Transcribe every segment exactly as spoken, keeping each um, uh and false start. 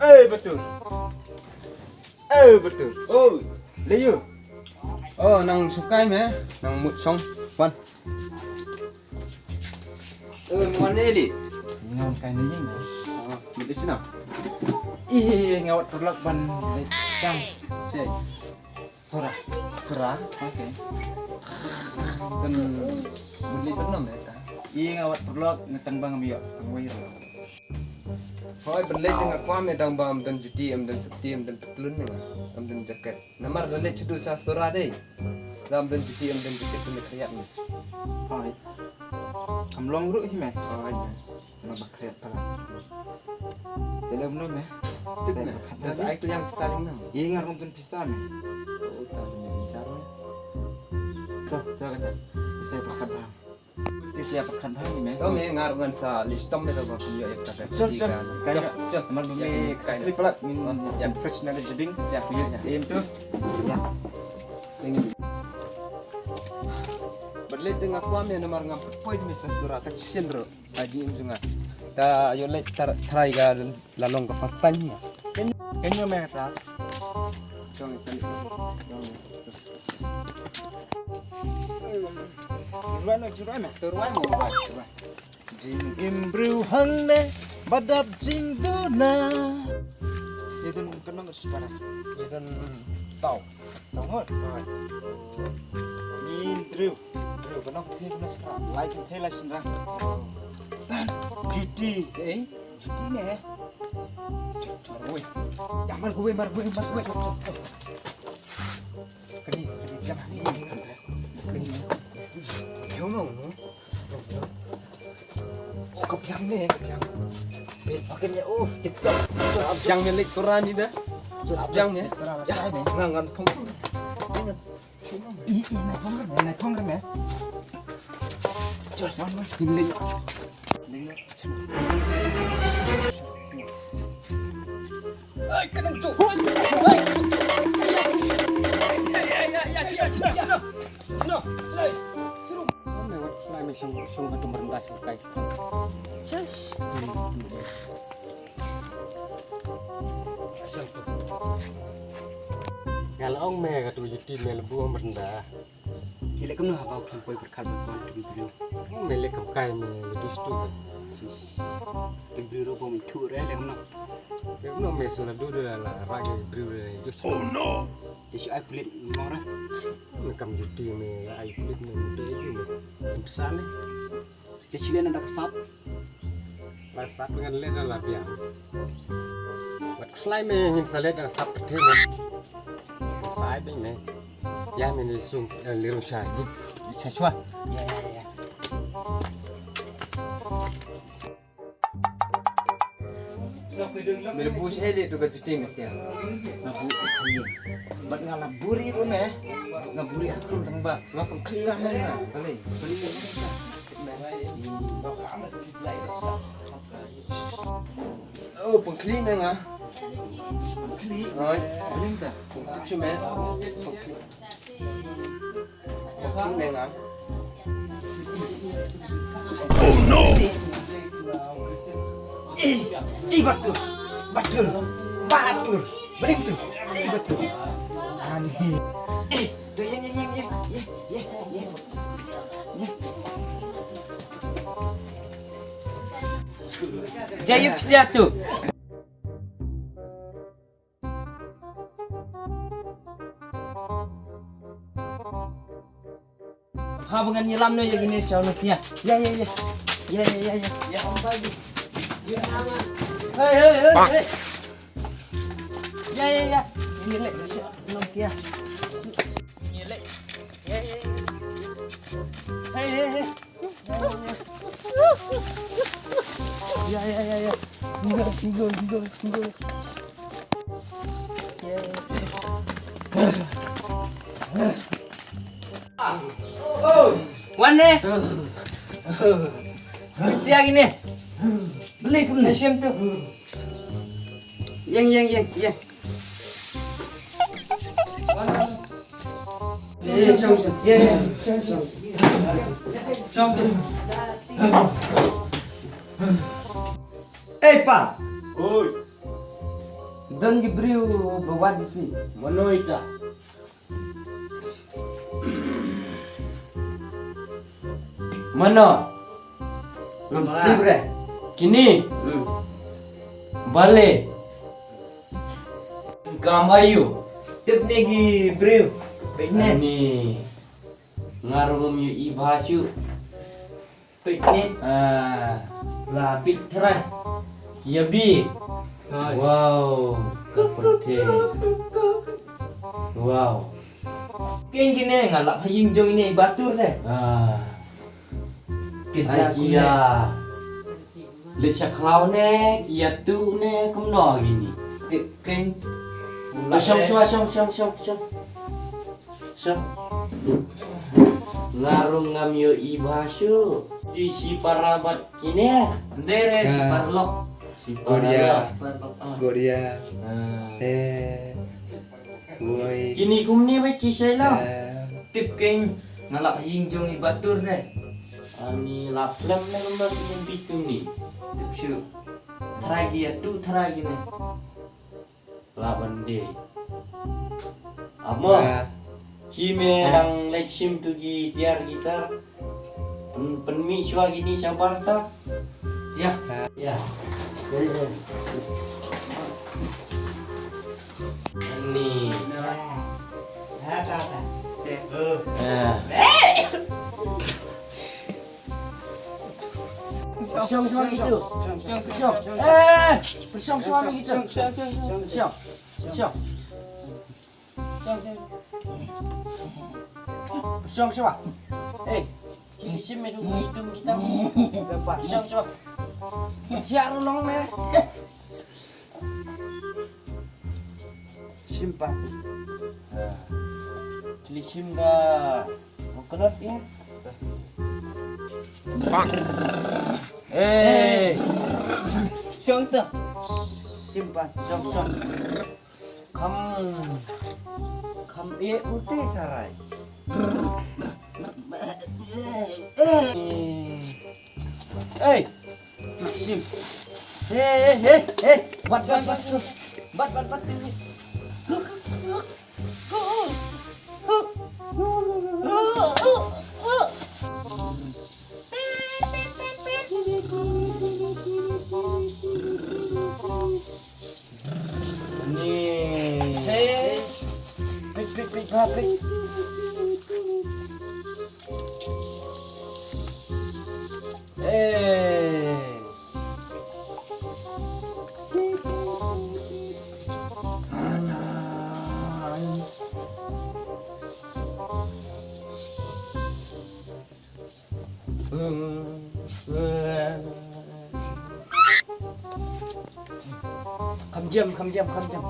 Eh, Batur. Eh, Batur. Oh, Leo. Oh, nang sukai me, nang mut song. Wan. Eh, wan ni li. Nang kai ni me. Oh, mut di sini. Ih, nga wat perlok ban leit sang. Sini. Sura. Sura. Okay. Tun mut leit ban nom ta. Ih, nga wat perlok, nga tang bang me ïoh. Tang wei. Hoi, ban leit nga kwah me dang ba ym don juti, ym don sopti, ym don patlun me. Ym don jaket. Namar da leit shuh sha Sura dei. Da ym don juti, ym don jaket, ym don khriat me. Hoi. Kam long ruh hi me. Hoi. Namar ba khriat palat. Te lem no me. Tip me. Sa ai tu yang pisa jong nam. Ïa nga ruh ym don pisa me. Oh, ta don jaro. To, to kata. Sa ai palat ba. Shisha ïa pyrkhat bha ïa me. To me nga ruh ngan sa list tom me to ba pynïoh ïa pyrkhat. Chal, chal. Kai chal, chal. Mar ba me kai kli palat ngin ïa fresh na ka jibing. Ïa, ïa, ïa. Em tu. Ïa. Bad leit te nga kwah me namar ngam poi me sa Sura tak sien ruh. Ka jingim jong nga. Ta ïoh leit tar-, try ka la long ka first time ïa. Ken, ken ïoh me ta. Jong, jong. Ruai no, ruai me. Ruai mo, ruai, ruai. Jingim briew hangne ba dap jingduna. Ïa don ka nong ka shipara. Ïa don saw. Saw ngut. Ni briew. Briew ka nong ka thei ka nong shipara. Lai ka thei lai shynrang. Juti. Eh? Juti me. Juti. Mar wei. Ya, mar wei, mar wei, mar wei. Chop, chop, chop. Kani, kani, biang ni. Biang ni. Biang ni. Biang ni. Oh, ka biang ni, ka biang. Eh, pakai ni, oh, TikTok. Biang ni lek suara ni dah. Biang ni. Suara ni. Ngan, ngan, pung. Ngan. Ih, ih, nai pung ni, nai pung ni. Jom, man, man. Ini lek. Nga la ong me katu juti me lebu ong mrnda. Te leh kumno haba u khlem poi pyrkhat bad wan tu briew. Me leh kam kai me le dus tu. Sis. Tu briew ro bom thu re leh kumno. Leh kumno me su la du la la ra ke briew re dus. Oh no. Te shu ai pulit ngam long re. Me kam juti me ai pulit me me de ju me. Em pisa me. Te shu leh na da ka sap. La sap ngan leh na la biang. Wat khuslai me ngin sa leh na sap pyrthei me. Sai beng me. Ya me ni sum, eh, lirung sha ji. Sha shwa. Ya, ya, ya. Me bush eh leh tu ka juti me sia. Na bu. Bat nga la buri ru me. Nga buri aku tang ba. Nga pengkli lah me nga. Kali. Buri. Oh, pengkli me nga. Pengkli. Oi. Beli ta. Pengkli me. Pengkli. Pengkli me nga. Oh no. Eh, eh, batur. Batur. Batur. Beli tu. Eh, batur. Ani. Eh, tu yang, yang, yang, yang. Ya, ya, ya, ya. Ya. Jayup siatu. Ha ba ngan ïalam noh ïa kine sha u Nokia. Ya, ya, ya. Ya, ya, ya, ya. Ya, om bagi. Hei, hei, hei, hei. Ya, ya, ya. Ini lek sha u Nokia. Ini lek. Ya, ya, ya. Hei, hei, hei. Ya, ya, ya, ya. Tinggal, tinggal, tinggal, tinggal. Ya, ya. Wan ne. Sia gini. Beli, beli. Siam tu. Yang, yang, yang, yang. Eh, eh, pa. Oi. Don ki briew ba wad phi. Mano ita? Mano? Ngam tip re. Kini? Hmm. Bale. Kam ayu. Tip ne ki briew. Peit ne. Ani. Nga ruh ngam ïohi bha shuh. Peit ne. Ah. La peit trai. Ki ïa bi. Hai. Wow. Ka pyrthei. Wow. Keiñ kine nga lap ha ïing jong ine i Batur de. Ah. Ki jia ki ïa leit sha khlaw ne, ki ïa tuh ne, kumno kine. Tip keiñ. Shong, shong, shong, shong, shong, shong. Shong. Nga ruh ngam ïohi bha shuh. Di shi para bad kine. Ym dei re, shi paralok. Shi paralok. Godia. Shi paralok. Ah. Godia. Ah. Eh. Woi. Kine kumne bad ki shai la. Eh. Tip keiñ nga lap ha ïing jong i Batur de. Ani la slem ne kumba ki ïa bi kumne. Tip shuh. Trai ki ïa tuh trai kine. La ban dei. Amo. Eh. Ki me dang leit shim tu ki tiar ki tar. Pyn, pynmih shuwa kine sha bar ta. Ïa. Ïa. Ni. Ïa. Shong, shong, shong. Shong, shong. Eh, shong, shong, shong. Shong, shong. Shong, shong. Shong, shong. Eh, ki shim me tu, ki tu, ki tu. Shong, shong. Siar long me. Shim pat. Chili shim ka coconut ya. Eh. Shong tu. Shim pat. Shong, shong. Kham, kham e ute sarai. Ei, Maxim. Hey, hey, hey, hey. Bat, bat, bat. Bat, bat, bat. Ni. Hey. Pik, pik, pik, pik. Hey. Kham jam, kham jam, kham jam.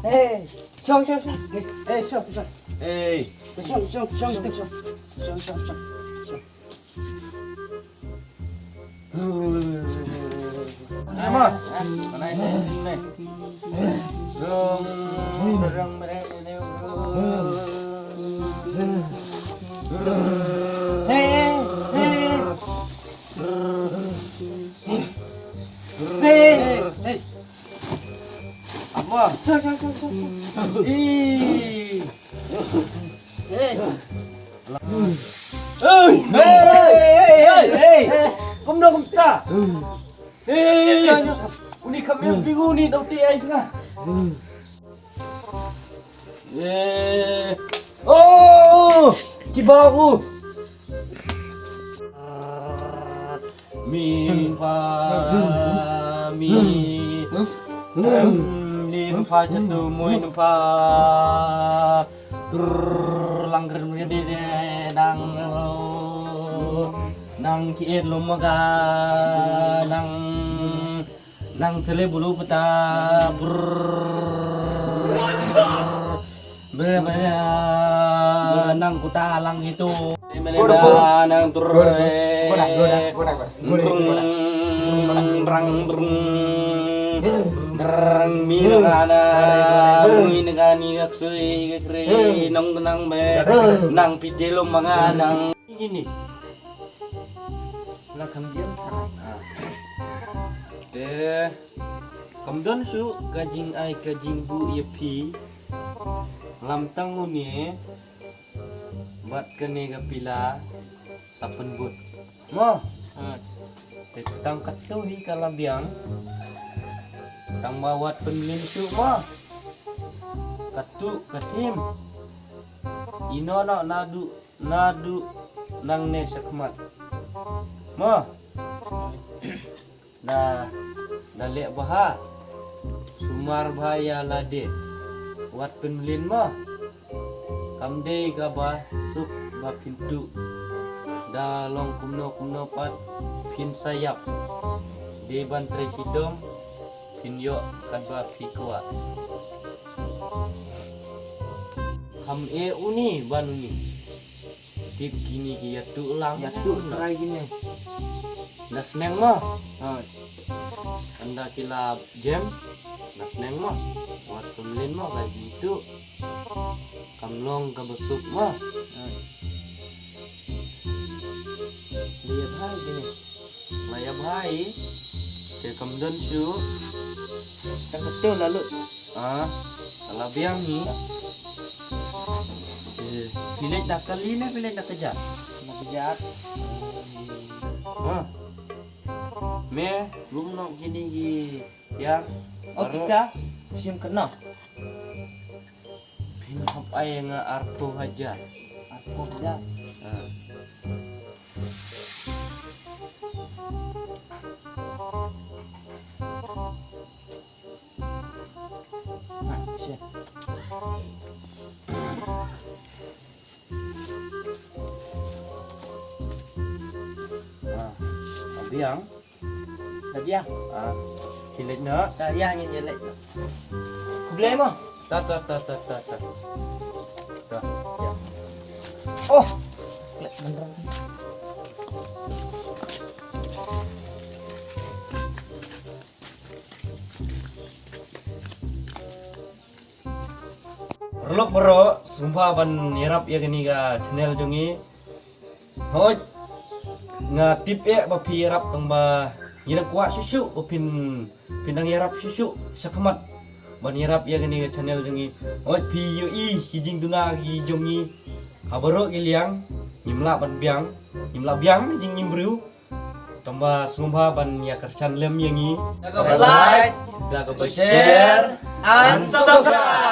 Hey, shong, shong, shong. Hey, shong, shong. Hey. Shong, shong, shong, shong. Shong, shong, shong. Shong. Ni ma. Mana ini sini? Rong, rong, rong, rong. Hey, hey, hey. Hey, hey. Apa? Shong, shong, shong, shong. Ih. Hey. Hey, hey, hey, hey, hey. Kumno kumta? Hey, hey, hey. Uni kham ïa bingu ni dau ti ai snga. Eh. Oh, kiba u. Mi pa mi. Lim pa chatu mui pa. Krrr, lang krrr, krrr, krrr, nang, nang ki et lum ga, nang, nang tele bulu peta, brrr, brrr, brrr, nang kuta lang itu. Nang tur, brrr, brrr, brrr, brrr, mi nang ana, mi nang ani, Sui ke kri nong nang me nang pite lo manga nang ini. La kham jin. Te kam don shuh ka jingai ka jingbuh ïa phi. Lam tang une bad kane ka pila sa pynbud. Mo. Te tang katto hi ka la biang. Tang ba wat pynmlien shuh mo. Katto ka thim. Ino no nadu nadu nangne shakhmat. Mo. Da da leh bha. Sumar bha ïa lade. Wat pynmlien mo. Kam dei kaba suk ba phin tuh. Da long kumno kumno pat phin sa ïap. Dei ban trei shitom phin ïoh katba phi kwah. Kham eh uni ban uni. Tip kine ki ïa tuh lang. Ïa tuh trai kine. Da sneng mo. Ha. Ynda ki la jem. Da sneng mo. Wat pynmlien mo ka jingtuh. Kam long kaba suk mo. Ha. Ïa bha kine. La ïa bha hi. Te kam don shuh. Tang katto la lut. Ah, la biang hi. Eh, phi leit da kali ne phi leit da kjat? Da kjat. Ah. Me lum nok kine ki ïa. Oh, pisa. Shim kena. Phin hap ai nga arphew hajar. Arphew hajar. Ah. Ah, biang. Dah biang. Ah, kilit na. Dah biang ni kilit. Kublai mo. Ta ta ta ta ta ta. Ta. Ya. Oh. Paralok baroh, sngewbha ban ïarap ïa kane ka channel jong ngi. Hooid, nga tip eh ba phi ïarap tang ba ngi dang kwah shuh shuh ba phin, phin dang ïarap shuh shuh shakhmat ban ïarap ïa kane ka channel jong ngi. Hooid, phi ïohi ki jingduna ki jong ngi ha baroh ki liang, ngim lah ban biang, ngim lah biang jingim briew. Tang ba sngewbha ban ïa kyrshan lem ïa ngi da kaba like, da kaba share and subscribe.